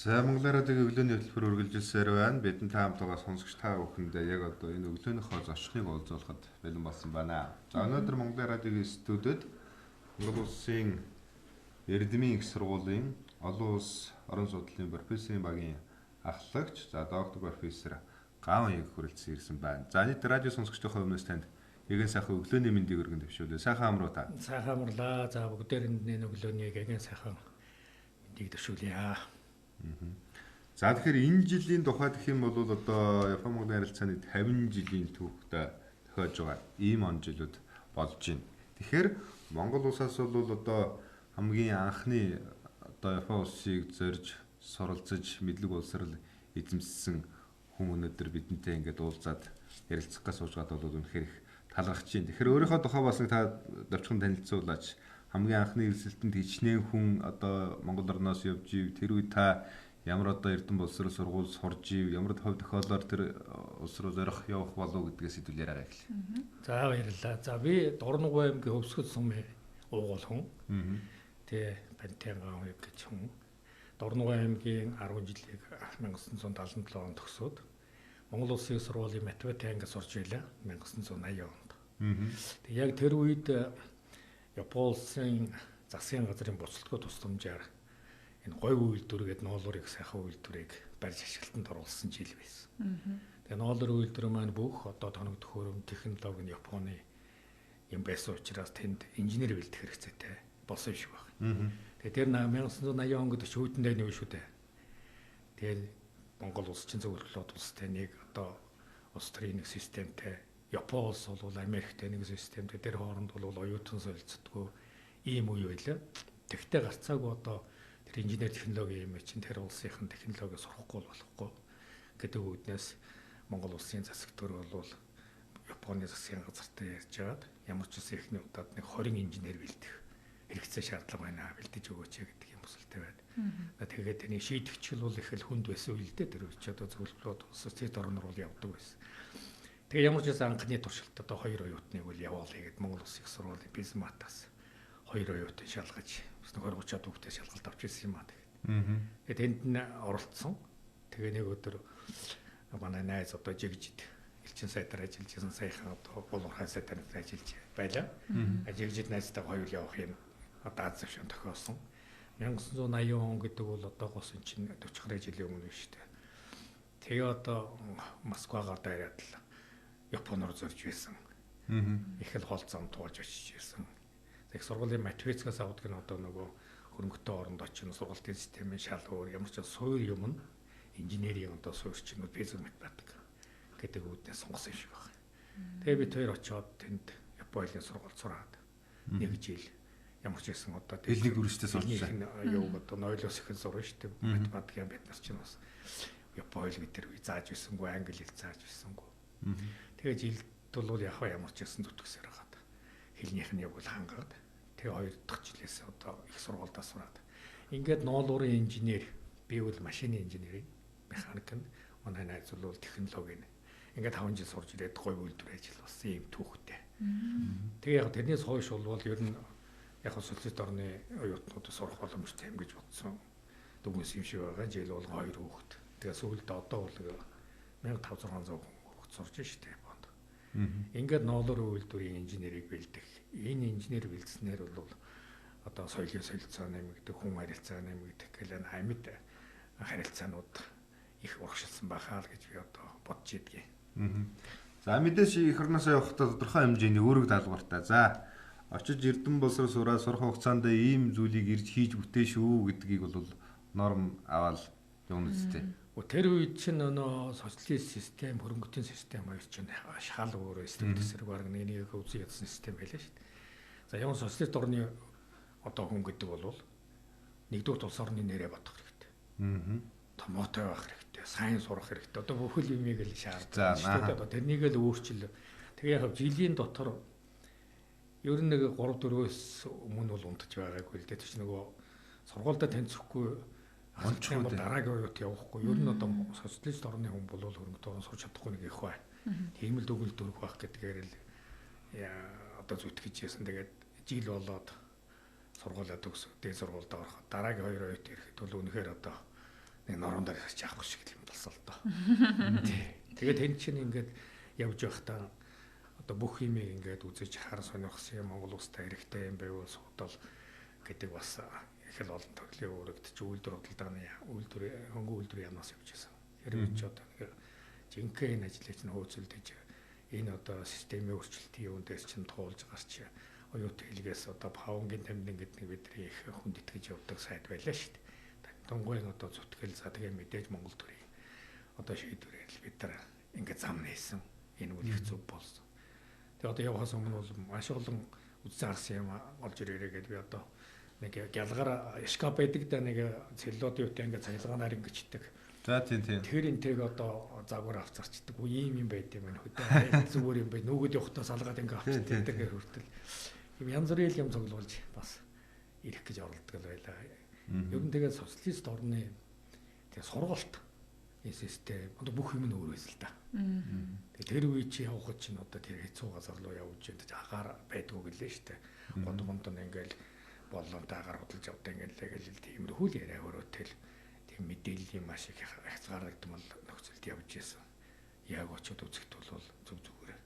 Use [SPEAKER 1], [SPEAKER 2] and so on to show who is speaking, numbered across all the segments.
[SPEAKER 1] За, Монгол радиогийн өглөөний хөтөлбөр үргэлжилсээр байна. Бидний та хамтгаа сонсогч та бүхэндээ яг одоо энэ өглөөнийхөө зочныг уулзуулахад бэлэн болсон байна. За, өнөөдөр Монгол радиогийн студид Монгол улсын Эрдмийн их сургуулийн олон улс орон судлалын профессорын багийн ахлагч, за, доктор профессор Гаван яг хүрэлцэн ирсэн байна. За, нийт радио сонсогчдын өмнөөс танд эгэн сайхан өглөөний мэндийг өргөн дэвшүүлээ. Сайхан амруу та.
[SPEAKER 2] Сайхан амрлаа. За, бүгдээрэнд нь өглөөний эгэн сайхан мэндийг дэвшүүлье.
[SPEAKER 1] За, тэгэхээр энэ жилийн тухай гэх юм бол одоо Япон Монголын харилцааны 50 жилийн түүхтэй тохиож байгаа ийм он жилүүд болж байна. Тэгэхээр Монгол улсаас бол одоо хамгийн анхны одоо Япон улсыг зорж суралцаж мэдлэг боловсрал эзэмссэн хүн өнөөдөр бидэнтэй ингээд уулзаад ярилцах гэж сууж байгаад бол үнэхээр их талархаж байна. Тэгэхээр өөрийнхөө тухай бас нэг та давчхан танилцуулаач. Хамгийн анхны элсэлтэнд хичнээн хүн одоо Монгол орноос явж ив, тэр үед та ямар одоо Эрдэм боловсрол сургууль сурж ив, ямар хувь тохиолдолд тэр улс руу зорих явах болов гэдгээс хэдүүл яриагаа эхэлье.
[SPEAKER 2] За, баярлалаа. За, би Дорногов аймгийн Хөвсгөл сумын уугуул хүн. Тэ Бантиан Ганхыг гэж хүн. Дорногов аймгийн 10 жилийг 1977 онд төгсөөд Монгол Улсын сургуулийн математик ангид сурч байлаа 1980 онд. Тэг яг тэр үед Япон улсын засгийн газрын буцалтгүй тусламжаар энэ говь үйлдвэр гэдэг ноолуурыг сайхан үйлдвэрийг барьж ашиглалтанд оруулсан жил байсан. Тэгээ ноолуур үйлдвэр маань бүх одоо тоног төхөөрөм технологи нь Японы юм байсан учраас тэнд инженер бэлдэх хэрэгцээтэй болсон юм шиг байна. Тэгээ тэр 1980 он гэдэг чинь хүйтэн дайны үе шүү дээ. Тэгээд Монгол улс чинь зөвхөн улстай нэг одоо улс төрийн нэг системтэй, Япон улс бол Америктэй нэг системтэй, тэр хооронд бол оюутан солилцдоггүй ийм үе байлаа. Тэгтээ гарцаагүй одоо тэр инженер технологи юм чинь тэр улсынхын технологи сурахгүй болохгүй гэдэг үүднээс Монгол улсын засаг төр бол Японы засгийн газартай ярьж байгаад ямар ч улсын эхний удаад нэг 20 инженер бэлдэх хэрэгцээ шаардлага байна, бэлдэж өгөөч гэдэг юм босолтой байна. Тэгээд тэрний шийдэгчл бол их л хүнд байсан үйл дээ. Тэр үеч одоо зөвлөлтүүд улс зүйн орноор бол явдаг байсан. Тэгээ ямар ч байсан анхны туршилт одоо хоёр оюутныг бол явуулъя гэд Монгол Улсын их сургуулийн бизнесматаас хоёр оюутан шалгаж бас нэг 20 30 хүүхдээ шалгалт авч ирсэн юм аа. Тэгээд тэнд нь оролцсон. Тэгээ нэг өдөр манай найз одоо жигжид элчин сайдаар ажиллаж байсан, саяхан одоо гол урхаан сайдаар ажиллаж байлаа. Жигжид найзтайгаа хоёул явах юм одоо аз завшаан тохиосон. 1980 он гэдэг бол одоогоос чинь 40 гаруй жилийн өмнө шүү дээ. Тэгээ одоо Москвагаар дайраад л Японоор зорж байсан. Их л хол зам туулж очиж байсан. Их сургуулийн математикаас авдаг нь одоо нөгөө хөрөнгөтэй оронд очино сургалтын системийн шал өөр ямар ч суур юм нь инженерийн одоо суурь чинь физик математик гэдэг үүднээс сонгосон юм шиг байна. Тэгээ бид хоёр очиод тэнд Япон хэлний сургуульд сураад нэг жил ямар ч байсан одоо
[SPEAKER 1] хэлний дүрстэй сурсан.
[SPEAKER 2] Юу одоо нойлоос ихэн сурна шүү дээ. Математик юм бид нар чинь бас Япон хэл бид тэр үе зааж байсангүй, англи хэл зааж байсангүй. Тэгээ жилд бол яг ямар ч байсан зүтгэсээр хагаад хэлнийх нь яг бол хангаад тэгээ хоёр дахь жилээс одоо их сургуульдаа сураад ингээд ноолуурын инженер, би бол машины инженер, механик нь, манай найз бол технологи нь. Ингээд 5 жил сурж ирээд говь үйлдвэр ажил болсон юм түүхтэй. Тэгээ яг тэрнээс хойш бол ер нь яг социалист орны оюутнууд сурах боломжтой юм гэж бодсон. Дүгнэс юм шиг байгаа. Жил бол хоёр хүүхэд. Тэгээ сүүлд одоо бол 1500 хүүхэд сурж штэ Японд. Ингээд ноолуур үйлдвэрийн инженерийг бэлдэх. Энэ инженер бэлдснээр бол одоо соёлын солилцоо нэмэгдэх, хүн харилцаа нэмэгдэх гэл амьд харилцаанууд их урагшилсан байхаа л гэж би одоо бодож идэгье.
[SPEAKER 1] За, мэдээж эх орноосоо явахдаа тодорхой хэмжээний үүрэг даалгавартай. За, очиж Эрдэм боловсрол сураа сурах хугацаанд ийм зүйлийг ирж хийж бүтээ шүү гэдгийг бол норм аваад явна үстэй.
[SPEAKER 2] Тэр үед чинь нөө социалист систем, хөрөнгөтийн систем хоёр чинь шал өөр эсрэг тэсрэг баг нэг нэг үзий ядсан систем байлаа шүү дээ. За, ямар социалист орны одоо хүн гэдэг бол нэгдүгээр улс орны нэрээ бодох хэрэгтэй. Томоотой байх хэрэгтэй, сайн сурах хэрэгтэй. Одоо бүхэл юмыг л шаарддаг шүү дээ. Одоо тэрнийг л өөрчил. Тэгээ яг жилийн дотор ер нь нэг 3 4-өөс өмнө бол унтаж байгаагүй л дээ. Тэр чинь нөгөө сургуульдаа танилцахгүй унтчих бол дараагийн оюут явахгүй. Ер нь одоо социалист орны хүн бол хөрөнгө орон сурч чадахгүй нэг их бай. Тийм л дүгэл дөрөх байх гэдгээр л одоо зүтгэж яасан. Тэгээд жил болоод сургуулаа төгсөө, дээд сургуульд ороход дараагийн хоёр оюут ирэхэд бол үнэхээр одоо нэг норон дээр харж авах шиг юм болсон л доо. Тэгээд тэн чинь ингээд явж байхдаа одоо бүх юмыг ингээд үзэж хар сонирхсан юм Монгол улстай хэрэгтэй юм байвал судал гэдэг бас их л олон төрлийн үүрэгт чи үйлдвэр худалдааны үйлдвэр хөнгөн үйлдвэр яамнаас явж байсан. Тэр чи одоо нэг жинхэнэ энэ ажлыг чинь хөөцөлдөж энэ одоо системийн өөрчлөлтийн юун дээр чинь туулж гарч оюутан хэлгээс одоо Паунгийн тамдин гэдэг нэг бидний их хүндэтгэж явдаг сайд байлаа шүү дээ. Тунгуйн одоо зүтгэл за тэгээ мэдээж Монгол төрийн одоо шийдвэрээр л бид нар ингээд зам нээсэн. Энэ үл их зөв болсон. Тэгээ одоо явахаас өмнө бол маш олон үзсэн харсан юм олж ирээрэй гэдээ би одоо нэг гялгаар шкаф байдаг да нэг целлулод юутай ингээд цахилгаанаар ингэчдэг.
[SPEAKER 1] За тийм тийм.
[SPEAKER 2] Тэр энтэйг одоо загвар авцарчдаг. Үгүй ийм юм байд юм байна. Хөдөө зүгээр юм байна. Нүгэд явахдаа салгаад ингээ авчдаг гэх хүртэл юм янз бүрийн юм цуглуулж бас ирэх гэж оролддог л байлаа. Ер нь тэгээд социалист орны тэгээд сургалт систем одоо бүх юм нь өөр байсан л да. Тэгээд тэр үе чи явахад чинь одоо тэр хэцүү газар руу явж энэ агаар байдгүй гэлээ шүү дээ. Гонд гонд ингээл боллонтой агаар худалж явдаг ингээл гэл тиймэрхүү л яриа өрөөтэй л тийм мэдээллийн маш их хязгаарлагдмал нөхцөлд явж исэн. Яг очиод үзэхэд бол зүг зүгээрээ.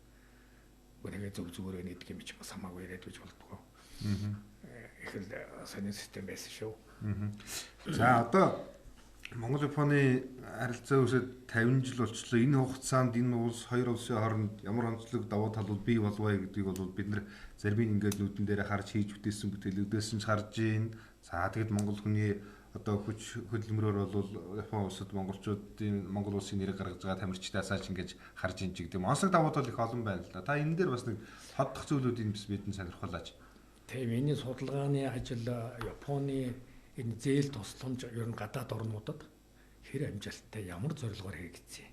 [SPEAKER 2] Гэхдээ зүг зүгээрээ нэгдэг юм чи бас хамаагүй яриад байж болдгоо. Их л сонин систем байсан шүү.
[SPEAKER 1] За одоо Монгол Японы харилцаа үүсээд 50 жил болчлоо. Энэ хугацаанд энэ улс хоёр улсын хооронд ямар онцлог давуу талууд бий болов гэдгийг бол бид нар зарим нь ингээд нүдэн дээр харж хийж бүтээсэн бүтээлүүдээс нь харж байна. За тэгэд Монгол хүний одоо хүч хөдөлмөрөөр бол Япон улсад монголчуудын Монгол улсын нэрийг гаргаж байгаа тамирчдаасаа ч ингэж харж ин ч гэдэг юм. Онцлог давуу тал их олон байна л да. Та энэ дээр бас нэг тоддох зүйлүүдийг бас бидэнд сонирхолооч.
[SPEAKER 2] Тийм, энэ судалгааны ажил Японы энэ зээл тусламж ер нь гадаад орнуудад хэр амжилттай ямар зорилгоор хэрэгжсэн.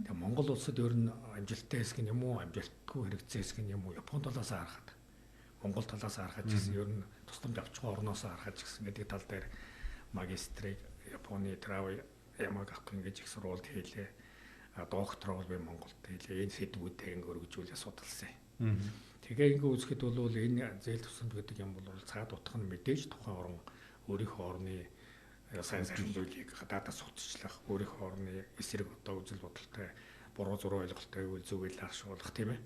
[SPEAKER 2] Тэгээ Монгол улсад ер нь амжилттай хэсэг нь юм уу, амжилтгүй хэрэгжсэн хэсэг нь юм уу, Япон талаас харахад, Монгол талаас харахад ч гэсэн ер нь тусламж авч байгаа орноос харахад ч гэсэн гэдэг тал дээр магистрийг Японы Трави Ямагакун гэж их сургуульд хийлээ. Доктор бол би Монголд хийлээ. Энэ сэдвүүдээ ингээ өргөжүүлээ судалсан. Тэгээ ингээ үзэхэд бол энэ зээл тусламж гэдэг юм бол цаад утга нь мэдээж тухайн орн өөрийнхөө орны сайн сайхан зүйлийг гадаадаас судалчлах, өөрийнхөө орны эсрэг одоо үзэл бодолтой буруу зуруу ойлголттой үйл зүгэл аршуулах тийм ээ.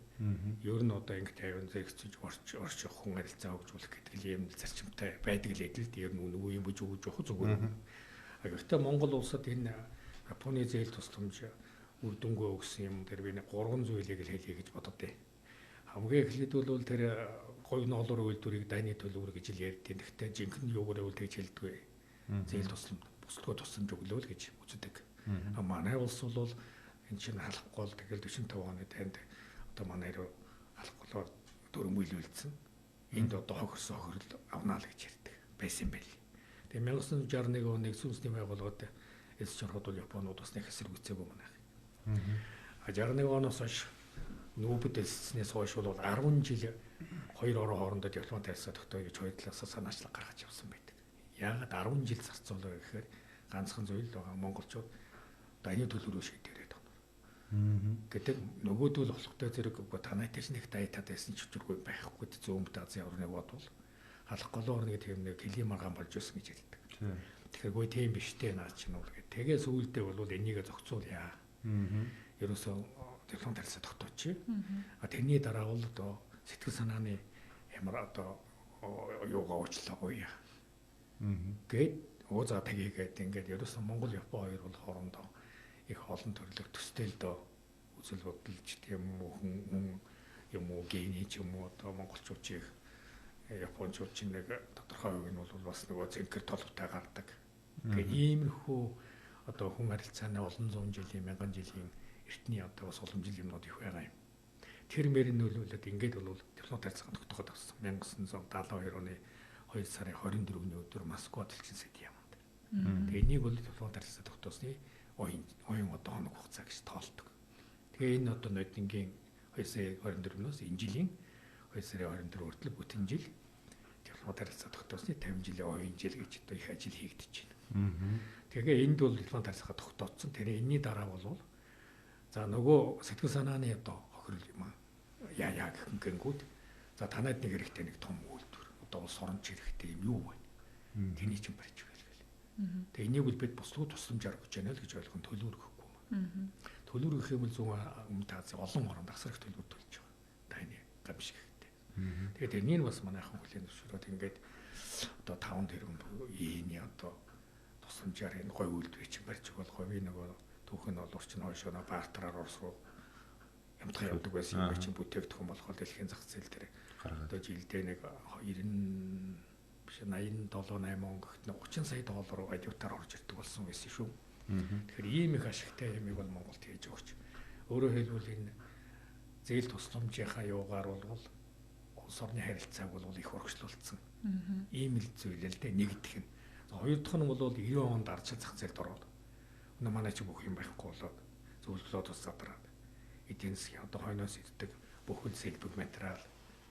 [SPEAKER 2] Ер нь одоо ингэ 50 зэрэгцэж орчих хүн харилцаа хөгжүүлэх гэдэг л юм зарчимтай байдаг л эдэл. Ер нь үнэгүй юм гэж өгж явах зүгээр. Гэхдээ Монгол улсад энэ Японы зээл тусламж үр дүнгүй өгсөн юм дээр би нэг 3 зүйлийг л хэлье гэж боддоо. Хамгийн эхлээд бол тэр говь ноолоор үйлдвэрийг дайны төлөвөр гэж л ярьдیں۔ Гэхдээ жинхэнэ юугаар үйл тэгж хэлдэггүй. Зээл тусламж, бусдгүй тусламж өглөө л гэж үздэг. А манай улс бол энэ чинь халахгүй бол тэгэл 45 оны танд одоо манай руу халахгүй бол дөрмөлүүлсэн. Энд одоо хохирсон хохирол авнаа л гэж ярьдаг байсан юм байл. Тэгээ 1961 оны нэгдсэн үндэсний байгууллагад элсэж ороход бол Японууд бас нэг эсэргүүцээгүй манайх. А 61 оноос хойш нүүбэд элсснээс хойш бол 10 жил хоёр орон хоорондоо дипломат харилцаа тогтооё гэж хоёр талаасаа санаачлаг гаргаж явсан байдаг. Яагаад 10 жил зарцуулаа гэхээр ганцхан зүйл байгаа. Монголчууд дайны төлөөрөө шийдээрэй гэдэг нөгөөдөл болохтой зэрэг үгүй танайтай ч нэг дайтаад байсан ч өчргүй байхгүй зөөмд Азийн орныг бодвол халах голын орны тийм нэг хөлийн маргаан болж байсан гэж хэлдэг. Тэгэхээр үгүй тийм биш дээ наа чинь бол гэх. Тэгээ сүүлдээ бол энийгээ зохицуулъя. Ерөөсөө диплом харилцаа тогтоочих. А тэрний дараа бол одоо сэтгэл санааны ямар одоо юугаа уучлаагүй. Гэт өө за тгийгээд ингээд ерөөсөө Монгол Япон хоёр бол хоорондоо их олон төрлөх төстэй л дөө үзэл бодол ч тийм үү хүн юм уу гений ч юм уу одоо монголчууд чи японочууд чи нэг тодорхой хувь нь бол бас нөгөө цэнхэр толботой гардаг. Тэгээ иймэрхүү одоо хүн харилцааны олон зуун жилийн мянган жилийн эртний одоо бас уламжил юмнууд их байгаа юм. Тэр мөр нь нөлөөлөд ингээд бол дипломат харилцаа тогтооход авсан. 1972 оны 2 сарын 24-ний өдөр Москва дэлчин сэд яманд. Тэгээ энийг бол дипломат харилцаа тогтоосны оюун одоо хоног хугацаа гэж тоолдог. Тэгээ энэ одоо ноднингийн 2 сарын 24-нөөс энэ жилийн 2 сарын 24 хүртэл бүтэн жил дипломат харилцаа тогтоосны 50 жилийн оюун жил гэж одоо их ажил хийгдэж байна. Тэгээ энд бол дипломат харилцаа тогтооцсон. Тэр энэний дараа бол за нөгөө сэтгэл санааны одоо хохирол юм аа яа гэнгүүт за танайд нэг хэрэгтэй нэг том үйлдвэр одоо улс оронч хэрэгтэй юм юу вэ? Тэний чинь барьж өгөөл гэл. Тэгээ энийг бол бид буслуу тусламжаар өгч байна л гэж ойлгон төлөөр өгөхгүй юм. Төлөөр өгөх юм бол зүүн өмнөд Азийн олон оронд асар их төлөөр төлж байгаа. Таны гамшиг хэрэгтэй. Тэгээд тэрнийг бас манайхан хүлээн зөвшөөрөөд ингээд одоо 5 тэрбум ийний одоо тусламжаар энэ гой үйлдвэрийг чинь барьж бол говийн нөгөө түүх нь бол урчин хойшоо бартераар Орос руу ямтхан явдаг байсан юм чинь бүтээгдэхүүн болохоор дэлхийн зах зээл дээр одоо жилдээ нэг 90 биш 87 8 он гэхэд 30 сая доллар валютаар орж ирдэг болсон байсан шүү. Тэгэхээр ийм их ашигтай юмыг бол Монголд хийж өгч. Өөрөөр хэлбэл энэ зээл тусламжийнхаа юугаар бол улс орны харилцааг бол их урагшлуулсан. Ийм л зүйл л дээ нэгдэх нь. Хоёр дахь нь бол 90 онд ардчил зах зээлд ороод өнөө манай чи бүх юм байхгүй болоод зөвлөлөө тус задраад эдийн засгийн одоо хойноос ирдэг бүхэл сэлбэг материал,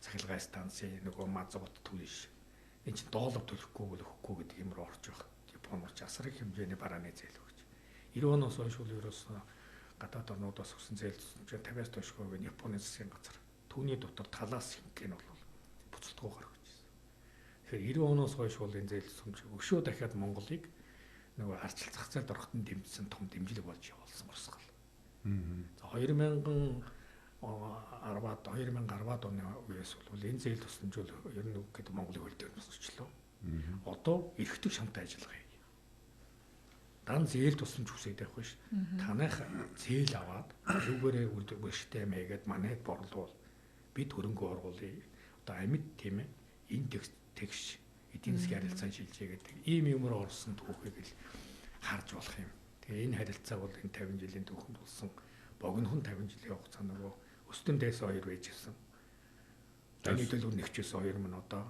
[SPEAKER 2] цахилгаан станцын нөгөө мазут түлш энэ чинь доллар төлөхгүй бол өгөхгүй гэдэг юм руу орж байгаа. Япон ч асар их хэмжээний барааны зээл өгч. 90 оноос хойш бол ерөөсөө гадаад орнуудаас өгсөн зээл тусламжийн 50-аас доош хувийг нь Японы засгийн газар түүний дотор талаас хинх нь бол буцалтгүй гаргаж ирсэн. Тэгэхээр 90 оноос хойш бол энэ зээл тусламж өгшөө дахиад Монголыг нөгөө ардчил зах зээлд ороход нь дэмжсэн том дэмжлэг болж явуулсан урсгал. За 2010-аад 2010-аад оны үеэс бол энэ зээл тусламж бол ер нь гэдэг Монголын хөл дээр босчлоо. Одоо эрхтэг шамтай ажиллагаа хий. Дан зээл тусламж хүсээд явах биш. Танайх зээл аваад зүгээрээ үргэлжтэй юм хийгээд манайд борлуул бид хөрөнгө оруулъя. Одоо амьд тийм ээ энэ тэгш эдийн засгийн харилцаан шилжээ гэдэг ийм юмруу орсон түүхийг л харж болох юм. Тэгээ энэ харилцаа бол энэ 50 жилийн түүхэнд болсон богинохон 50 жилийн хугацаа нөгөө өстөн дээс хоёр байж гисэн. Таны төлөв нэгчээс хоёр мань одоо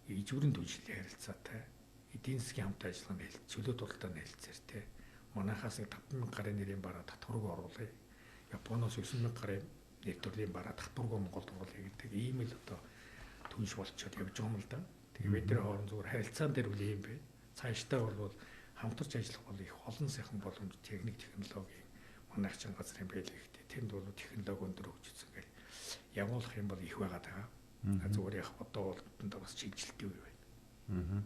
[SPEAKER 2] ижвэрэн түншлэлийн харилцаатай эдийн засгийн хамт ажиллагааны чөлөө тултаа хэлцээртэй манайхаас нэг 5000 гарын нэрийн бараа татваргүй оруулъя. Японоос 9000 гарын нэр төрлийн бараа татваргүй Монголд оруулъя гэдэг ийм л одоо түнш болчиход явж байгаа юм л да. Тэгээ бид нар хоорон зүгээр харилцаан дээр үл юм бэ. Цаашдаа бол хамтарч ажиллах бол их олон сайхан боломж техник технологийн манайх чинь газрын бэлэгтэй тэнд бол технологи өндөр хөгжсөн гэл явуулах юм бол их байгаа даа. Зүгээр яг одоо бол бас чиглэлтэй үе байна.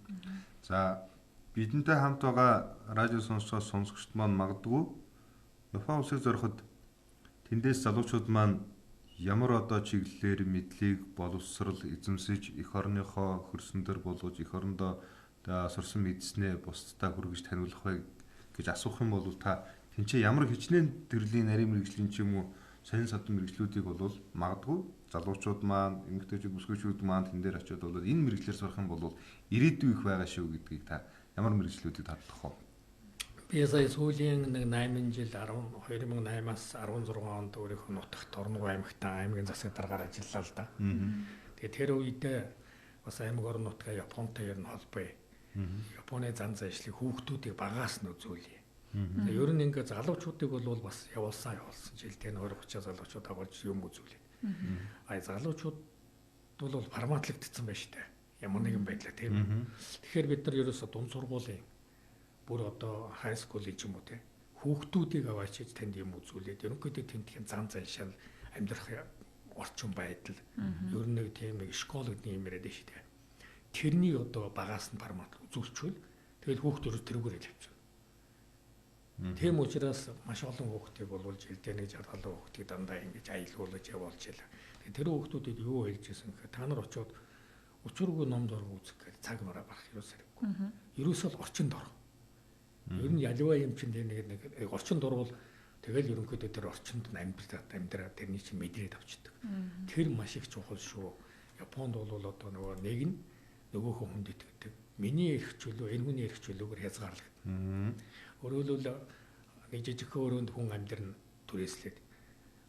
[SPEAKER 1] За бидэнтэй хамт байгаа радио сонсогч сонсогчд маань магадгүй Япон улсыг зориход тэндээс залуучууд маань ямар одоо чиглэлээр мэдлийг боловсрал эзэмсэж эх орныхоо хөрсөн дээр болгож эх орондоо сурсан мэдснээ бусдад хүргэж таниулах вэ гэж асуух юм бол та тэнцээ ямар хичнээн төрлийн нарийн мэргэжлийн ч юм уу сонин содон мэргэжлүүдийг бол магадгүй залуучууд маань эмэгтэйчүүд бүсгүйчүүд маань тэн дээр очиод бол энэ мэргэжлээр сурах юм бол ирээдүй их байгаа шүү гэдгийг та ямар мэргэжлүүдийг татлах вэ?
[SPEAKER 2] Би сая сүүлийн нэг 8 жил 2008-аас 16 онд өөрийнхөө нутагт Орнонгой аймагт аймгийн засгийн даргаар ажиллалаа л да. Тэгээ тэр үедээ бас аймаг орон нутгаа Японтой ер нь холбоё. Японы зан заншлыг хүүхдүүдийг багаас нь үзүүлье. Тэгээ ер нь ингээ залуучуудыг бол бас явуулсан жилдээ 20 30 залуучууд агуулж юм үзүүлээ. А залуучууд бол форматлагдсан байж таа. Ямар нэгэн байдлаар тийм үү. Тэгэхээр бид нар ерөөсө дунд сургуулийн бүр одоо хай скуулын ч юм уу те хүүхдүүдийг аваачиж танд юм үзүүлээд ерөнхийдөө тентхийн зан заншаал амьдрах орчин байдал ер нь нэг тийм нэг школ гэдэг юм яриад шүү дээ. Тэрнийг одоо багаас нь формат үзүүлчихвэл тэгэл хүүхд ерөөс тэрүүгээр хэлчихвэ. Тийм учраас маш олон хүүхдийг бол жилдээ нэг 60 70 хүүхдийг дандаа ингэж аялуулж явуулж ялаа. Тэгээ тэр хүүхдүүдэд юу хэлж ирсэн гэхээр та нар очиод учиргүй ном зураг үзэх гэж цаг мараа барах ерөөс хэрэггүй. Ерөөсөө л орчинд ор. Ер нь ялваа юм чинь тэр нэг орчинд орвол тэгэл ерөнхийдөө тэр орчинд амьдраа тэрний чинь мэдрээд авчдаг. Тэр маш их чухал шүү. Японд бол одоо нөгөө нэг нь нөгөөхөө хүнд итгэдэг. Миний эрх чөлөө энэ хүний эрх чөлөөгөр хязгаарлагдана. Өөрөөр хэлбэл нэг жижигхэн өрөөнд хүн амьдрна түрээслээд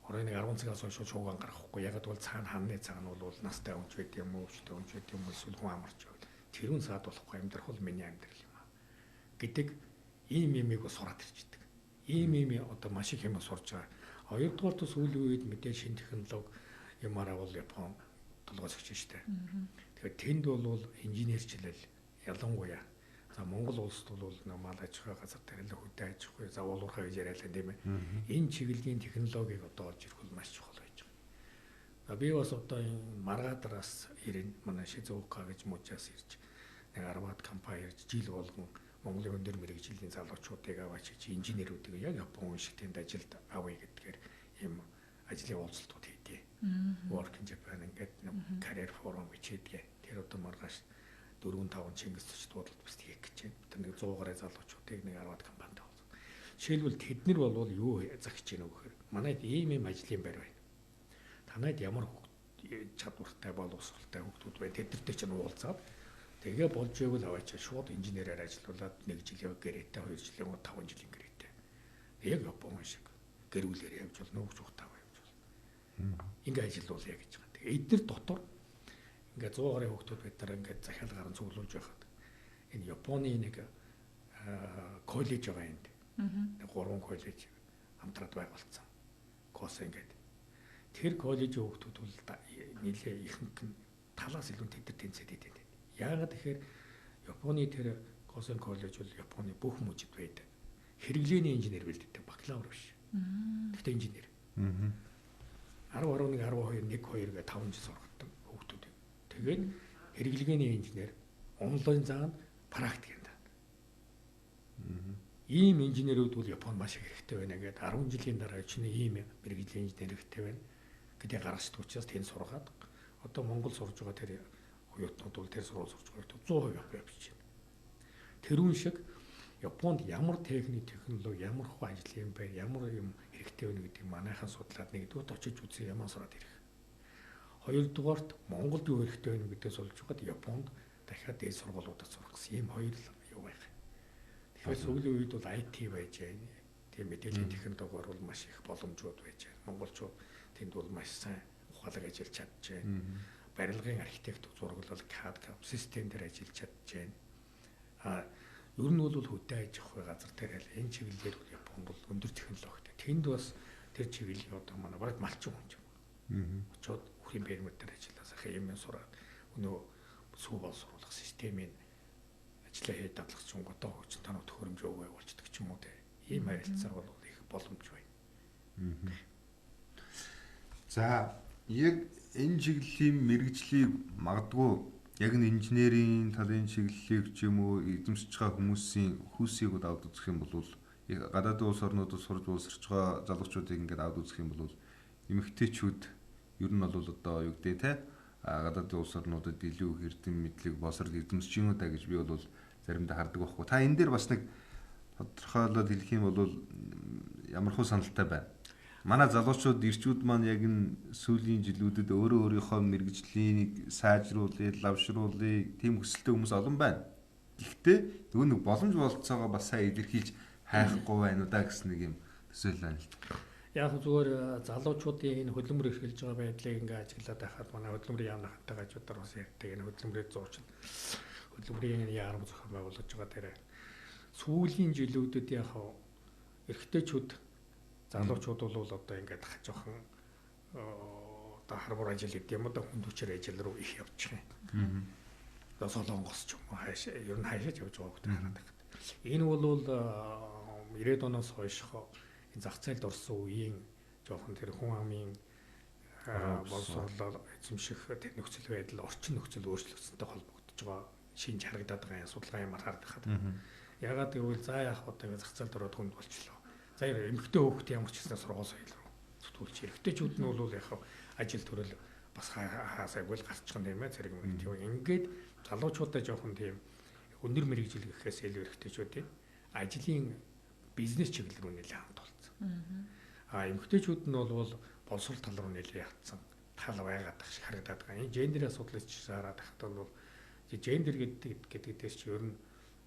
[SPEAKER 2] оройн 10 цагаас хойш шууган гаргахгүй. Яг бол цаана ханны цаана бол настай хүн ч байд юм уу, өвчтэй хүн ч байд юм уу, эсвэл хүн амарч байвал тэрүүн саад болохгүй амьдрах бол миний амьдрал юм аа гэдэг ийм юмыг сураад ирчдэг. Ийм ийм одоо маш их юм сурж байгаа. Хоёрдугаар тус сүүлийн үед мэдээ шин технологи юмараа бол Япон толгой зөгч штэ. Тэгэхээр тэнд бол инженерчлэл ялангуяа за Монгол улсд бол мал аж ахуй газар дээр л хөдөө аж ахуй за уулуурхай гэж яриалаа тийм ээ. Энэ чиглэлийн технологиг одоо олж ирэх бол маш чухал байж байгаа. За би бас одоо энэ маргаадраас ирэн манай Шизука гэж мужаас ирж нэг 10-аад компани ирж жил болгон Монголын өндөр мэргэжлийн залуучуудыг аваач чи инженерүүдийг яг Япон шиг тэнд ажилд авъя гэдгээр ийм ажлын уулзалтууд хийдэг. Work in Japan ингээд career forum гэж хийдэг. Тэр одоо маргааш 4 5 Чингис зочд буудалд бас хийх гэж байна. Тэр нэг 100 гаруй залуучуудыг нэг 10-аад компанид уулзсан. Жишээлбэл тэд нар бол юу загч гинэ гэхээр манайд ийм ийм ажлын байр байна. Танайд ямар чадвартай боловсролтой хүүхдүүд байна. Тэднэртэй чинь уулзаад тэгээ болж ивэл аваач шууд инженерээр ажиллаулаад 1 жилийн гэрээтэй, 2 жилийн 5 жилийн гэрээтэй. Яг Япон шиг гэр бүлээр явж болно, хүүхд хүүхдээ явж болно. Ингээ ажиллаулъя гэж байгаа. Тэгээ эднэр дотор ингээ 100 гаруй хүүхдүүд бид нар ингээ захиал гарan цуглуулж байхад энэ Японы нэг коллеж байгаа энд. Нэг 3 коллеж хамтраад байгуулсан. Косэн ингээд. Тэр коллежийн хүүхдүүд бол нэлээ ихэнх нь талаас илүү тэд нар тэнцээд идэв. Яагаад тэгэхээр Японы тэр Косэн коллеж бол Японы бүх мужид байдаг. Хэрэглээний инженер бэлддэг, бакалавр биш. Гэхдээ инженер. 10, 11, 12, 1, 2 гэ 5 жил сургадаг хүүхдүүдийг. Тэгээд хэрэглээний инженер онлайн заана, практик юм даа. Ийм инженерүүд бол Японд маш их хэрэгтэй байна гэдэг 10 жилийн дараа чиний ийм мэргэжлийн инженер хэрэгтэй байна гэдгийг гаргацдаг учраас тэнд сургаад одоо Монгол сурж байгаа тэр оюутнууд бол тэр сургууль сурж байгаа оюутнууд 100% явж байна. Тэрүүн шиг Японд ямар техник, технологи, ямар хөө ажил юм бэ, ямар юм хэрэгтэй вэ гэдгийг манайхан судлаад нэгдүгээр очиж үзээ яман сураад ирэх. Хоёрдугаарт Монголд юу хэрэгтэй вэ гэдгийг судалж байгаад Японд дахиад дээд сургуулиудад сурах гэсэн ийм хоёр л юу байх. Тэгэхээр сүүлийн үед бол IT байж байна. Тийм мэдээллийн технологиор бол маш их боломжууд байж байна. Монголчууд тэнд бол маш сайн ухаалаг ажиллаж чадж байна. Барилгын архитектур зураглал, CAD систем дээр ажиллаж чадж байна. А ер нь бол хөдөө аж ахуй газар дээр л энэ чиглэлээр бол Японд бол өндөр технологитой. Тэнд бас тэр чиглэлийн одоо манай бараг малчин хүн юм. Очоод үхрийн фермер дээр ажиллаа сайхан юм сураад өнөө сүү боловсруулах системийн ажлаа хийж дадлах ч юм одоо хөгжин тануу төхөөрөмж өгөө болчдөг ч юм уу те. Ийм харилцаа бол их боломж байна.
[SPEAKER 1] За яг энэ чиглэлийн мэргэжлийг магадгүй яг нь инженерийн талын чиглэлийг ч юм уу эзэмшиж байгаа хүмүүсийн хүйсийг авд үзэх юм бол гадаадын улс орнуудад сурж боловсрч байгаа залуучуудыг ингээд авд үзэх юм бол эмэгтэйчүүд ер нь бол одоо юу гэдэг те гадаадын улс орнуудад илүү их эрдэм мэдлэг боловсрол эзэмшиж гинүү да гэж би бол заримдаа хардаг байхгүй. Та энэ дээр бас нэг тодорхойлоод хэлэх юм бол ямар хуу саналтай байна? Манай залуучууд ирчүүд маань яг энэ сүүлийн жилүүдэд өөрөө өөрийнхөө мэргэжлийг сайжруулъя, лавшруулъя тийм хүсэлтэй хүмүүс олон байна. Гэхдээ нөгөө нэг боломж болцоогоо бас сайн илэрхийлж хайхгүй байна уу да гэсэн нэг юм төсөөлөл байна л да.
[SPEAKER 2] Яг зүгээр залуучуудын энэ хөдөлмөр эрхэлж байгаа байдлыг ингээ ажиглаад байхад манай хөдөлмөрийн яамны хатаг ажуудаар бас ярьдаг. Энэ хөдөлмөрийн зуучин хөдөлмөрийн яарам зохион байгуулж байгаа дээр сүүлийн жилүүдэд яг эрэгтэйчүүд залуучууд бол одоо ингээд жоохон одоо харбар ажил гэдэг юм одоо хүнд хүчээр ажил руу их явчих юм. Одоо Солонгос ч юм уу хаашаа ер нь хаашаа ч явж байгаа хүмүүс хараад байна. Энэ бол 90-ад оноос хойш энэ зах зээлд орсон үеийн жоохон тэр хүн амын боловсролоор эзэмших тэр нөхцөл байдал, орчин нөхцөл өөрчлөгдсөнтэй холбогдож байгаа шинж харагдаад байгаа юм судалгаа юм харагдахад. Ягаад гэвэл за яах одоо зах зээлд ороод хүнд болчлоо. За эмэгтэй хүүхэд ямар ч гэсэн сургууль соёл руу зүтгүүлж эрэгтэйчүүд нь бол яг ажил төрөл бас хаасайгүй л гарчих юм тийм ээ зэрэг юм. Ингээд залуучуудаа жоохон тийм өндөр мэргэжил гэхээс илүү эрэгтэйчүүдийн ажлын бизнес чиглэл рүү нэлээд хандуулсан. А эмэгтэйчүүд нь бол боловсрол тал руу нэлээд хатсан тал байгаад шиг харагдаад байгаа. Энэ гендерийн асуудлыг ч хараад байхад бол гендер гэдэг дээр чи ер нь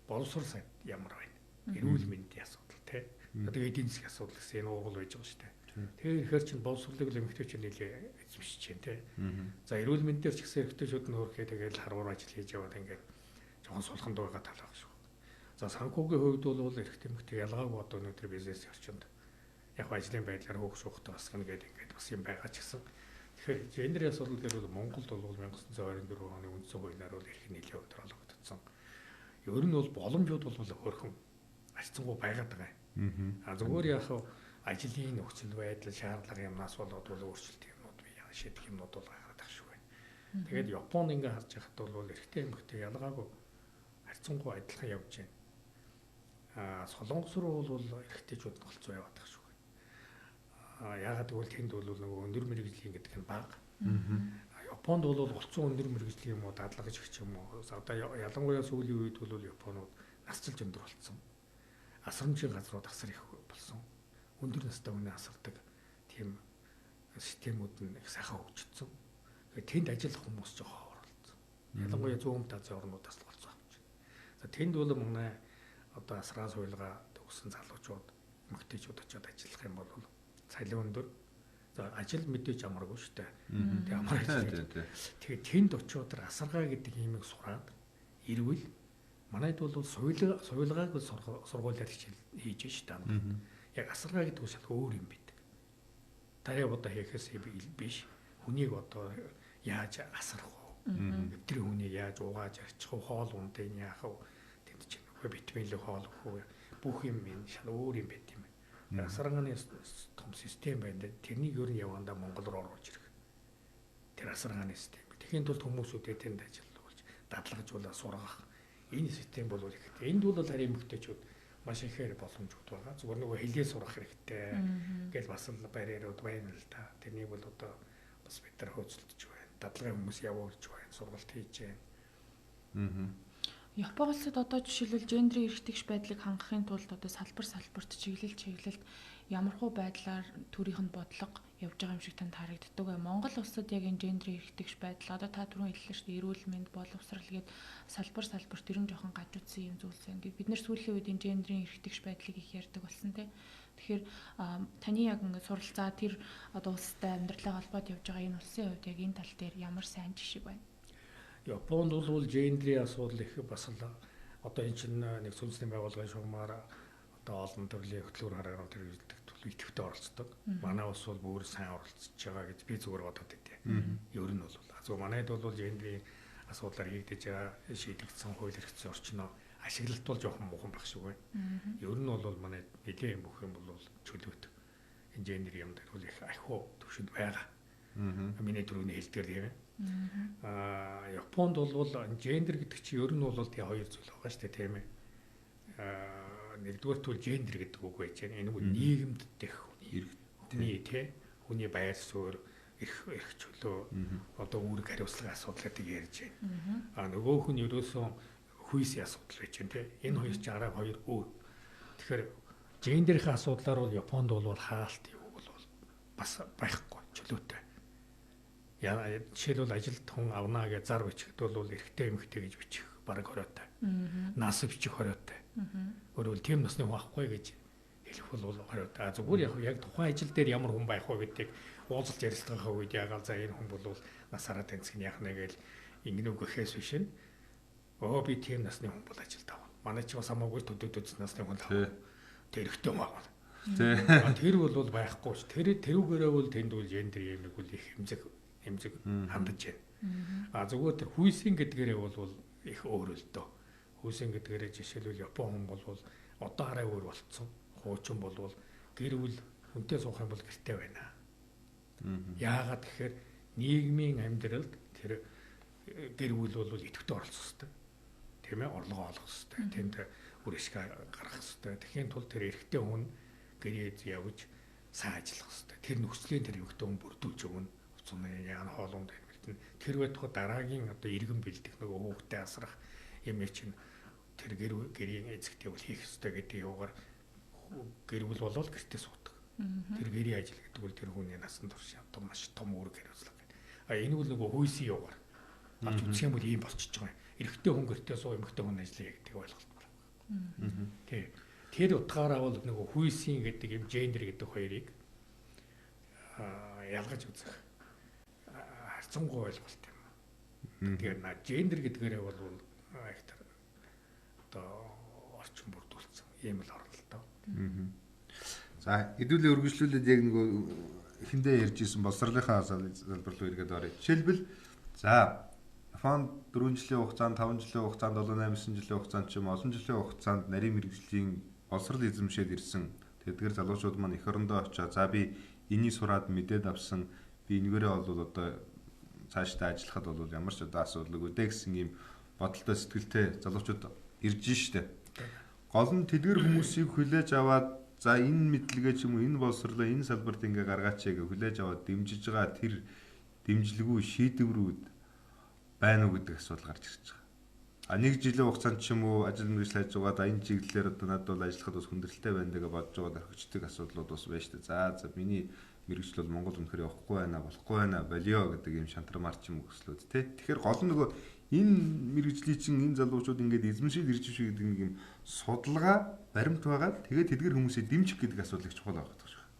[SPEAKER 2] боловсрол сайд ямар байна? Эрүүл мэндийн асуудал тий. Одоо эдийн засгийн асуудал гэсэн энэ уугуул байж байгаа шүү дээ. Тэгэхээр ихээр чинь боловсролыг л эмэгтэйчүүд нэлээд эзэмшиж байна тий. За эрүүл мэнд дээр ч гэсэн эрэгтэйчүүд нь хөрхөө тэгэл харвар ажил хийж яваад ингээд жоохон сулхан дуугаа тал байх шүү. За санхүүгийн хувьд бол эрэгтэй эмэгтэй ялгаагүй одоо өнөөдөр бизнес орчинд яг ажлын байдлаар хөөх шуухтай басгана гэдэг ингээд бас юм байгаа ч гэсэн. Тэгэхээр гендерийн асуудал дээр бол Монголд бол 1924 оны үндсэн хуулиар бол эрх нэлээд өндөр олгогдсон. Ер нь бол боломжууд бол хөөрхөн харьцангуй байгаад байгаа юм. А зүгээр яг ажлын нөхцөл байдал, шаардлага юмнаас болоод бол өөрчлөлт юмнууд бий, шийдэх юмнууд бол гараад ах шиг байна. Тэгээд Японд ингээ харж байхад бол эрэгтэй эмэгтэй ялгаагүй харьцангуй адилхан явж байна. Солонгос руу бол эрэгтэйчүүд нь голцоо яваад байгаа шүү. Яагаад гэвэл тэнд бол нөгөө өндөр мэргэжлийн гэдэг нь бага. Японд бол голцоо өндөр мэргэжлийн юм уу дадлага гэх юм уу. Одоо ялангуяа сүүлийн үед бол Японууд насжилж өндөр болсон. Асрамжийн газрууд асар их болсон. Өндөр настай хүний асардаг тийм системүүд нь их сайхан хөгжсөн. Тэгэхээр тэнд ажиллах хүмүүс жоохон ховор болсон. Ялангуяа зүүн өмнөд Азийн орнуудаас л голцоо авч байна. За тэнд бол манай одоо асраа суйлгаа төгссөн залуучууд, эмэгтэйчүүд очиод ажиллах юм бол цалин өндөр. За ажил мэдээж амаргүй шүү дээ. Тэгээ амар ажил. Тэгээ тэнд очиод асаргаа гэдэг юмыг сураад ирвэл манайд бол суйлгааг сургуулиар хичээл хийж шүү дээ. Яг асаргаа гэдэг нь шал өөр юм байдаг. Тарай удаа хийхээс биш. Хүнийг одоо яаж асарах вэ? Өдрийн хүнийг яаж угааж арчих вэ? Хоол ундыг яах вэ? Тэнд чинь үгүй витаминлэг хоол өгөх үү? Бүх юм энэ шал өөр юм байт юм. Асаргааны том систем байна. Тэрнийг ер нь явандаа Монгол руу оруулж ирэх. Тэр асаргааны систем. Тэгэхийн тулд хүмүүсүүдээ тэнд ажиллуулж, дадлагжуулаа сургах. Энэ систем бол ихтэй. Энд бол харин эмэгтэйчүүд маш ихээр боломжууд байгаа. Зүгээр нөгөө хэлээ сурах хэрэгтэй гэл бас л барьерууд байна л да. Тэрнийг бол одоо бас бид нар хөөцөлдөж байна. Дадлагын хүмүүс явуулж байна, сургалт хийж байна.
[SPEAKER 3] Япон улсад одоо жишээлбэл гендрийн эрхтгш байдлыг хангахын тулд одоо салбар салбарт чиглэл чиглэлд ямархуу байдлаар төрийнх нь бодлого явж байгаа юм шиг танд харагддаг бай. Монгол улсад яг энэ гендрийн эрхтгш байдал одоо та түрүүн хэллээ шүү дээ. Эрүүл мэнд, боловсрал гээд салбар салбарт ер нь жоохон гажуудсан юм зүйлс байна. Бид нэр сүүлийн үед энэ гендрийн эрхтгш байдлыг их ярьдаг болсон тий. Тэгэхээр таны яг ингээд суралцаа тэр одоо улстай амьдралаа холбоод явж байгаа энэ улсын хувьд яг энэ тал дээр ямар сайн жишээ байна?
[SPEAKER 2] Японд бол гендрийн асуудал их бас л одоо энэ чинь нэг сүнсний байгууллагын шугамаар одоо олон төрлийн хөтөлбөр хараагаар хэрэгжүүлдэг тул идэвхтэй оролцдог. Манай улс бол бүр сайн оролцож байгаа гэж би зүгээр бодод байдیں۔ Ер нь бол зөв манайд бол гендрийн асуудлаар хийгдэж байгаа шийдэгдсэн хууль эрх зүйн орчноо ашиглалт бол жоохон муухан байх шиг байна. Ер нь бол манай нэлээд бүх юм бол чөлөөт энэ гендер юм дээр бол их ахиу төвшөнд байгаа. Миний түрүүний хэлдгээр тийм ээ. Японд бол гендер гэдэг чинь ер нь бол тэгээ хоёр зүйл байгаа шүү дээ тийм ээ. Нэгдүгээрт бол гендер гэдэг үг байж байна. Энэ нь нийгэмд дэх хүний тий хүний байр суурь, эрх чөлөө одоо үүрэг хариуцлагын асуудлыг ярьж байна. Нөгөөх нь ерөөсөн хүйсийн асуудал байж байна тий. Энэ хоёр чинь араа хоёр өөр. Тэгэхээр гендерийн асуудлаар бол Японд бол хаалт юу бол бас байхгүй чөлөөтэй. Жишээлбэл ажилд хүн авнаа гэж зар бичихэд бол эрэгтэй эмэгтэй гэж бичих бараг хориотой. Нас бичих хориотой. Өөрөөр тийм насны хүн авахгүй гэж хэлэх бол хориотой. Зүгээр яг тухайн ажил дээр ямар хүн байх вэ гэдгийг уулзалт ярилцлагын үед яагаад за энэ хүн бол насаараа таньцх нь яах нэ гэж ингэнэ үг гэхээс биш нь би тийм насны хүн бол ажилд авна. Манай ч бас хамаагүй төдөөд насны хүн авна. Тэр эрэгтэй хүн авна. Тэр бол байхгүй ш. Тэр тэрүүгээрээ бол тэнд бол гендер юм бол их хэмзэг хандаж байна. Зүгээр тэр хүйсийн гэдгээрээ бол их өөр л дөө. Хүйсийн гэдгээрээ жишээлбэл Япон хүн бол одоо арай өөр болцсон. Хуучин бол гэр бүл хүнтэй суух юм бол гэрте байна. Яагаад гэхээр нийгмийн амьдралд тэр гэр бүл бол идэвхтэй оролцох ёстой. Тийм ээ, орлогоо олох ёстой. Тэнд үр ашиг гаргах ёстой. Тэгэхийн тулд тэр эрэгтэй хүн гэрээ явж сайн ажиллах ёстой. Тэр нөхцөлийн тэр эмэгтэй хүн бүрдүүлж өгнө. Уцны яа хоолунд бэлдэн. Тэр байтугай дараагийн одоо иргэн бэлдэх нөгөө хүүхдээ асрах юм чинь тэр гэр гэрийн эзэгтэй бол хийх ёстой гэдэг юугаар гэр бүл болол гэртээ суудаг. Тэр гэрийн ажил гэдэг бол тэр хүний насан турш одоо маш том үүрэг хариуцлага гэдэг. Энэ бол нөгөө хүйсийн юугаар авч үзэх юм бол ийм болчихж байгаа юм. Эрэгтэй хүн гэртээ суу, эмэгтэй хүн ажиллая гэдэг ойлголт байна. Тий. Тэр утгаараа бол нөгөө хүйсийн гэдэг юм гендер гэдэг хоёрыг ялгаж үзэх харьцангуй ойлголт юм. Тэгэхээр на гендер гэдгээрээ бол их тэр одоо орчин бүрдүүлсэн ийм л оролдоо.
[SPEAKER 1] За хэдүүлээ өргөжлүүлээд яг нөгөө эхэндээ ярьж исэн боловсролынхаа залбир руу эргээд оръё. Жишээлбэл за Японд 4 жилийн хугацаанд, 5 жилийн хугацаанд, 7 8 9 жилийн хугацаанд ч юм олон жилийн хугацаанд нарийн мэргэжлийн боловсрол эзэмшээд ирсэн. Тэдгээр залуучууд маань эх орондоо очиод за би энийг сураад мэдээд авсан, би энэгээрээ бол одоо цаашдаа ажиллахад бол ямар ч одоо асуудалгүй дээ гэсэн ийм бодолтой сэтгэлтэй залуучууд ирж штэ. Гол нь тэдгэр хүмүүсийг хүлээж аваад за энэ мэдлэгээ ч юм уу энэ боловсрлоо энэ салбарт ингээ гаргаач гэж хүлээж аваад дэмжиж байгаа тэр дэмжлэгүү шийдвэрүүд байна уу гэдэг асуудал гарч ирж байгаа. А нэг жилийн хугацаанд ч юм уу ажил мэргэжил хайж байгаа да энэ чиглэлээр одоо надад бол ажиллахад бас хүндрэлтэй байна гэж бодож байгаа орхичдаг асуудлууд бас байна шүү дээ. За миний мэргэжил бол Монгол үнэхээр явахгүй байна, болохгүй байна, болио гэдэг юм шантармаар ч юм уу хүслүүд тий. Тэгэхээр гол нь нөгөө энэ мэргэжлийн чинь энэ залуучууд ингээд эзэмшил ирж шүү гэдэг нэг юм судалгаа баримт байгаа. Тэгээд тэдгэр хүмүүсээ дэмжих гэдэг асуудал их чухал байгаа гэж байна.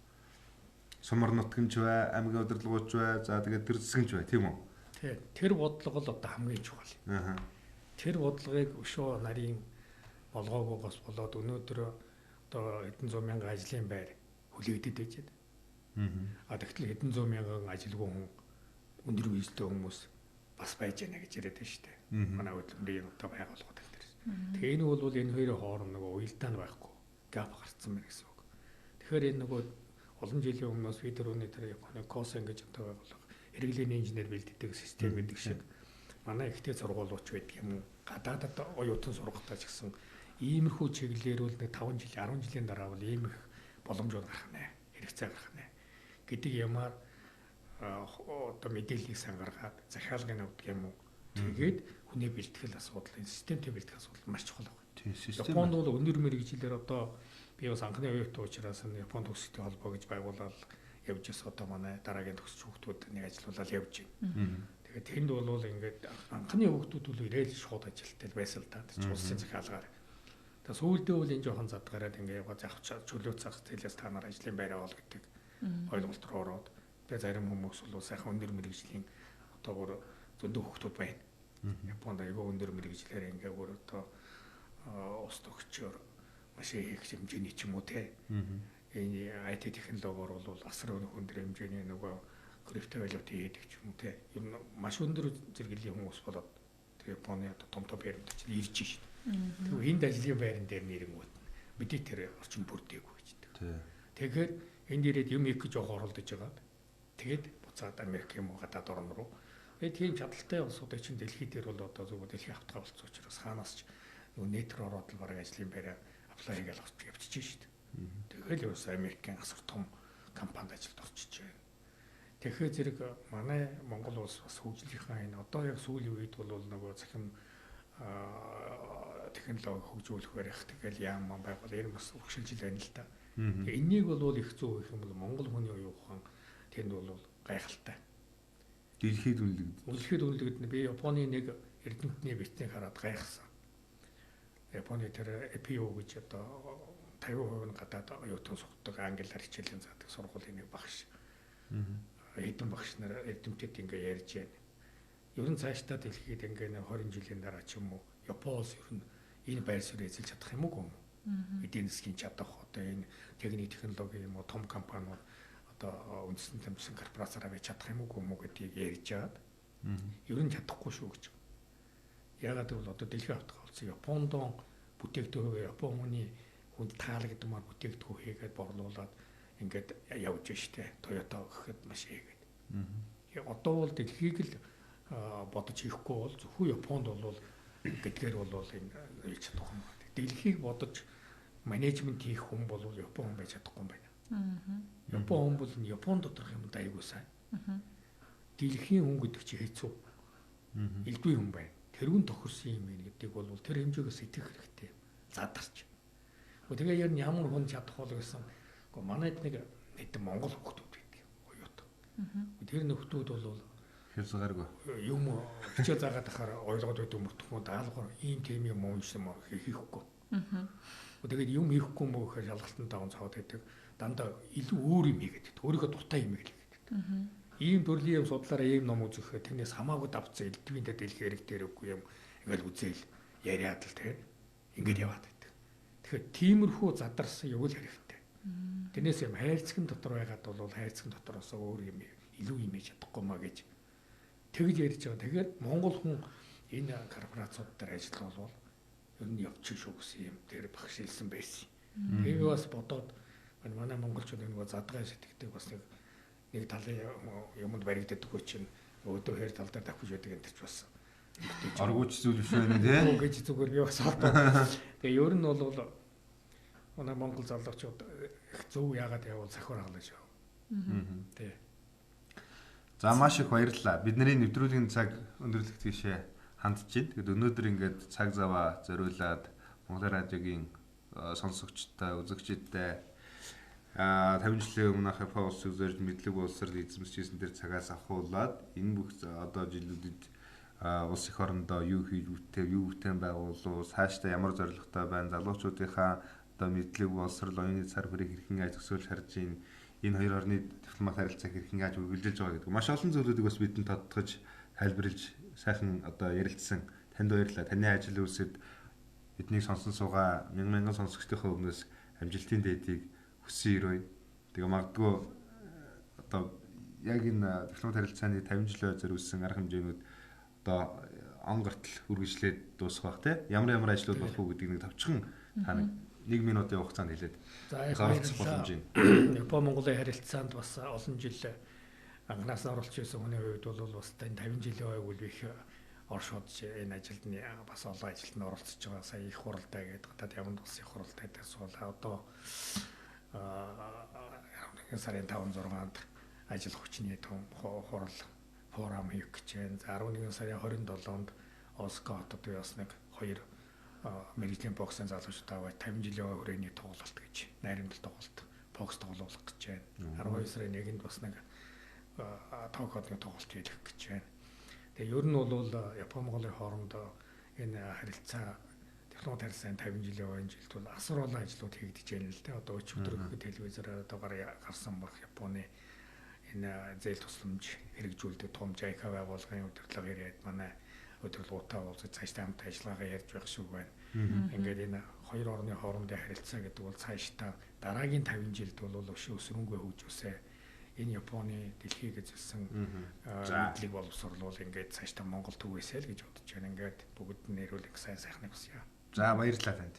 [SPEAKER 1] Сумар нутгамж бай, аймгийн удирдлагууч бай, за тэгээд төр засгамж бай, тийм үү?
[SPEAKER 2] Тий. Тэр бодлого л одоо хамгийн чухал.
[SPEAKER 1] Аа.
[SPEAKER 2] Тэр бодлогыг өшөө нарийн болгоогоогоос болоод өнөөдөр одоо хэдэн зуун мянган ажлын байр хүлээгдээд байж байна. А тэгтэл хэдэн зуун мянган ажилгүй хүн өндөр визтэй хүмүүс бас байж байна гэж яриад байна шүү дээ. Манай хөдөлмөрийн одоо байгууллагууд энэ төр. Тэгээ энэ бол энэ хоёрын хооронд нөгөө уялдаа нь байхгүй gap гарцсан байна гэсэн үг. Тэгэхээр энэ нөгөө олон жилийн өмнөөс би дөрөвний тэр Японы Косэн гэж одоо байгууллага хэрэглээний инженер бэлддэг систем гэдэг шиг манай ихтэй сургуулиуч байдаг юм уу? Гадаадад оюутан сургахдаа ч гэсэн иймэрхүү чиглэлээр бол нэг 5 жил 10 жилийн дараа бол ийм их боломжууд гарах нэ, хэрэгцээ гарах нэ гэдэг ямаар одоо мэдээллийг сан гаргаад захиалгыг авдаг юм уу? Тэгээд хүний бэлтгэл асуудал, энэ системтэй бэлтгэх асуудал маш чухал байна. Японд бол өндөр мэргэжилээр одоо би бас анхны оюутан учраас Японд төгсөлтийн холбоо гэж байгуулаад явж байсан, одоо манай дараагийн төгсөж хүүхдүүд нэг ажиллаулаад явж байна. Тэгээд тэнд бол ингээд анхны хүүхдүүд бол ирээл шууд ажилттай байсан л да. Тэр улсын захиалгаар. Тэгээд сүүлдээ бол энэ жоохон зад гараад ингээд яваад авч чөлөө зах зээлээс та нар ажлын байраа ол гэдэг ойлголт руу ороод тэгээд зарим хүмүүс бол сайхан өндөр мэргэжлийн одоо бүр зөндөө хүүхдүүд байна. Японд айгүй өндөр мэргэжлээр ингээд бүр одоо ус төгчөөр маш их хэмжээний ч юм уу те. Энэ IT технологиор бол асар өндөр хэмжээний нөгөө криптовалют хийдэг ч юм уу те. Ер нь маш өндөр зэрэглэлийн хүмүүс болоод тэр Японы одоо том том фирмд чинь ирж шин. Тэгвэл энд ажлын байран дээр нэрэнгүүт нь мэдээ тэр орчин бүрдээгүй гэж гэдэг. Тэгэхээр энд ирээд юм хийх гэж оролдож байгаад тэгээд буцаад Америк юм уу гадаад орн руу. Тэгээд тийм чадaltaй улсуудын чинь дэлхий дээр бол одоо зөвхөн дэлхийн автгаа болсон учраас хаанаас ч нөгөө нийт рүү ороод л бараг ажлын байраа apply хийгээл авч явчихж шин. Тэгэл ерөөс Америкийн асар том компанид ажилд орчиж байна. Тэгэхээр зэрэг манай Монгол улс бас хөгжлийнхаа энэ одоо яг сүүлийн үед бол нөгөө цахим технологи хөгжүүлэх барих тэгэл яам байгуул энэ бас өргөжлөж байна л да. Тэгээ энэнийг бол их зөв гэх юм бол Монгол хүний оюун ухаан тэнд бол гайхалтай.
[SPEAKER 1] Дэлхийд үнэлэгдэж.
[SPEAKER 2] Дэлхийд үнэлэгдэнэ. Би Японы нэг эрдэмтний бичнийг хараад гайхсан. Японы тэр APU гэж одоо 50% нь гадаад оюутан сурдаг англиар хичээлийн заадаг сургуулийн нэг багш. Хэдэн багш нар эрдэмтэд ингээ ярьж байна. Ер нь цаашдаа дэлхийд ингээ 20 жилийн дараа ч юм уу Япон улс ер нь энэ байр суурь эзэлж чадах юм уу? Эдийн засгийн чадах одоо энэ техник технологи юм уу том компаниуд одоо үндэстэн тэмцсэн корпорациараа байж чадах юм уу гэдгийг ярьж байгаад ер нь чадахгүй шүү гэж. Яагаад гэвэл одоо дэлхийн автгаа болсон Японд бүтээгдэхүүн Япон хүний хүнд таалагдмаар бүтээгдэхүүн хийгээд борлуулад ингээд явж штэ. Toyota гэхэд маш хийгээд. Одоо бол дэлхийг л бодож хийхгүй бол зөвхөн Японд бол гэдгээр бол энэ хийж чадахгүй юм байна. Дэлхийг бодож менежмент хийх хүн бол Япон хүн байж чадахгүй юм байна. Япон хүн бол Япон доторх юмд аягүй сайн. Дэлхийн хүн гэдэг чинь хэцүү. Элдвийн хүн байна. Тэрүүн тохирсон юм байна гэдгийг бол тэр хэмжээгээс итгэх хэрэгтэй. Задарч. Тэгээ ер нь ямар хүн чадах бол гэсэн. Гэхдээ манайд нэг хэдэн монгол хүүхдүүд байдаг оюутан. Тэр нөхдүүд бол
[SPEAKER 1] хязгааргүй
[SPEAKER 2] юм хичээл заагаад ахаар ойлгоод байдаг мөртөхмөө даалгавар ийм тийм юм уншсан юм хийхгүй. Тэгээд юм хийхгүй мөө гэхээр шалгалтанд даган цаад байдаг. Дандаа илүү өөр юм хийгээд байдаг. Өөрийнхөө дуртай юм хийгээд байдаг. Ийм төрлийн юм судлаараа ийм ном үзэхээр тэрнээс хамаагүй давцсан элдвийн дэлхийн хэрэг дээр үгүй юм ингээл үзээл яриад л те ингээд яваад байдаг. Тэгэхээр тиймэрхүү задарсан юу л хэрэгтэй. Тэрнээс юм хайрцагын дотор байгаад бол хайрцагын дотроос өөр юм илүү юм хийж чадахгүй маа гэж тэгж ярьж байгаа. Тэгэхээр Монгол хүн энэ корпорациуд дээр ажиллавал ер нь явчих шүү гэсэн юм тэр багш хэлсэн байсан. Тэгээ бас бодоод манай монголчууд нөгөө задгай сэтгэдэг бас нэг талын юмд баригддаг чинь өөдөө хэр тал дээр давхиж байдаг энэ ч бас
[SPEAKER 1] аргууч зүйл биш байна тий.
[SPEAKER 2] Гэж зүгээр би бас бодоо. Тэгээ ер нь бол Манай Монгол залуучууд их зөв яагаад явбал сахиур хаглаж яв. Тий.
[SPEAKER 1] За маш их баярлалаа. Бидний нэвтрүүлгийн цаг өндөрлөх тийшээ хандж байна. Тэгэд өнөөдөр ингээд цаг зав зориулаад Монгол радиогийн сонсогчтой, үзэгчидтэй 50 жилийн өмнө Япон улсыг зорж мэдлэг боловсрол эзэмшижсэн тэр цагаас ахуулаад энэ бүх одоо жилүүдэд улс эх орондоо юу хийж бүтээв, юу бүтээн байгуулав, цаашдаа ямар зорилготой байна, залуучуудынхаа одоо мэдлэг боловсрол, оюуны цар хүрээ хэрхэн яаж төсөөлж харж байна, энэ хоёр орны дипломат харилцааг хэрхэн яаж үргэлжилж байгаа гэдэг маш олон зүйлүүдийг бас бидэнд тодтогч, тайлбарлаж сайхан одоо ярилцсан. Танд баярлалаа. Таны ажил үйлсэд биднийг сонсон суугаа мянган мянган сонсогчдынхаа өмнөөс амжилтын дээдийг хүссэн өрөөе. Тэгээ магадгүй одоо яг энэ дипломат харилцааны 50 жилийн зориулсан арга хэмжээнүүд одоо он гартал үргэлжлээд дуусах бах те. Ямар ямар ажлууд болох уу гэдгийг нэг товчхон та нэг минутын хугацаанд хэлээд.
[SPEAKER 2] За их боломж юм. Япон Монголын харилцаанд бас олон жил анханаас оролцож байсан хүний хувьд бол бас энэ 50 жилийн ойг бол их оршууд энэ ажилд нь бас олон ажилд нь оролцож байгаа. Сая их хуралдаа гэдэг гадаад яванд улсын хуралдаа дээр суулаа. Одоо 11 сарын 5 6-нд ажил хүчний том хурал форум хийх гэж байна. За 11 сарын 27-нд Оско хотод би бас нэг хоёр мэрэгжлийн боксын залуучуудаа аваад 50 жилийн хүрээний тоглолт гэж найрамдал тоглолт бокс тоглуулах гэж байна. 12 сарын 1-нд бас нэг Токиод нэг тоглолт хийх гэж байна. Тэгээ ер нь бол Япон Монголын хооронд энэ харилцаа дипломат харилцааны 50 жилийн ойн жилд бол асар олон ажлууд хийгдэж байна л дээ. Одоо өчигдөр телевизээр одоо гарсан баг Японы энэ зээл тусламж хэрэгжүүлдэг том JICA байгууллагын удирдлага ирээд манай удирдлагуудтай уулзаж цаашдаа хамт ажиллагаагаа ярьж байх шиг байна. Ингээд энэ хоёр орны хоорондын харилцаа гэдэг бол цаашдаа дараагийн 50 жилд бол өшөө өсрөнгүй хөгжүүлсэ. Энэ Японы дэлхийг эзэлсэн мэдлэг боловсруулал ингээд цаашдаа Монгол түгээсэй л гэж бодож байна. Ингээд бүгд нь нэрүүлэг сайн сайхныг хүсье.
[SPEAKER 1] За баярлалаа танд.